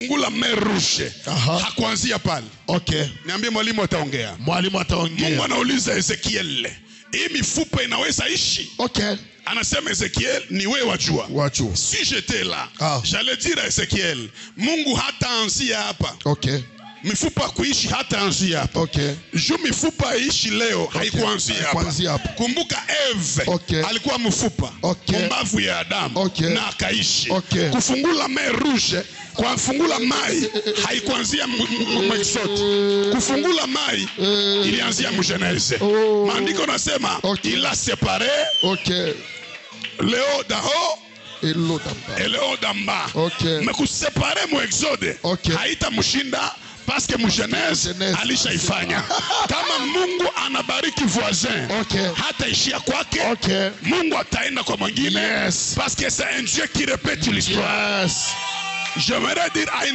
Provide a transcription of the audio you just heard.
Kufungula mer Rouge hakuanzia pale. Okay. Niambie mwalimu ataongea. Mwalimu ataongea. Mungu anauliza Ezekiel, hii mifupa inaweza ishi? Okay. Anasema Ezekiel, ni wewe wajua. Wajua. Si j'étais là, j'allais dire à Ezekiel, Mungu hataanzia hapa. Okay. Mifupa kuishi hataanzia hapa. Okay. Juu mifupa ishi leo haikuanzia hapa. Haikuanzia hapa. Kumbuka Eve Okay. alikuwa mfupa Okay. mbavu ya Adamu Okay. na akaishi. Okay. Kufungula mer Rouge, kwa kufungula mai haikuanzia Exode. Kufungula mai ilianzia mu Genèse. Oh. Maandiko nasema Okay. il a séparé Okay. le haut d'en haut Et l'eau d'en bas. et le haut d'en bas. Okay. Mais kuséparer mu Exode Okay. haitamshinda parce que mu Genèse Genèse. alishaifanya. Kama Mungu anabariki voisin, Okay. hataishia kwake. Okay. Mungu ataenda kwa mwingine. Yes. Parce que c'est un Dieu qui répète l'histoire. Yes. J'aimerais dire à une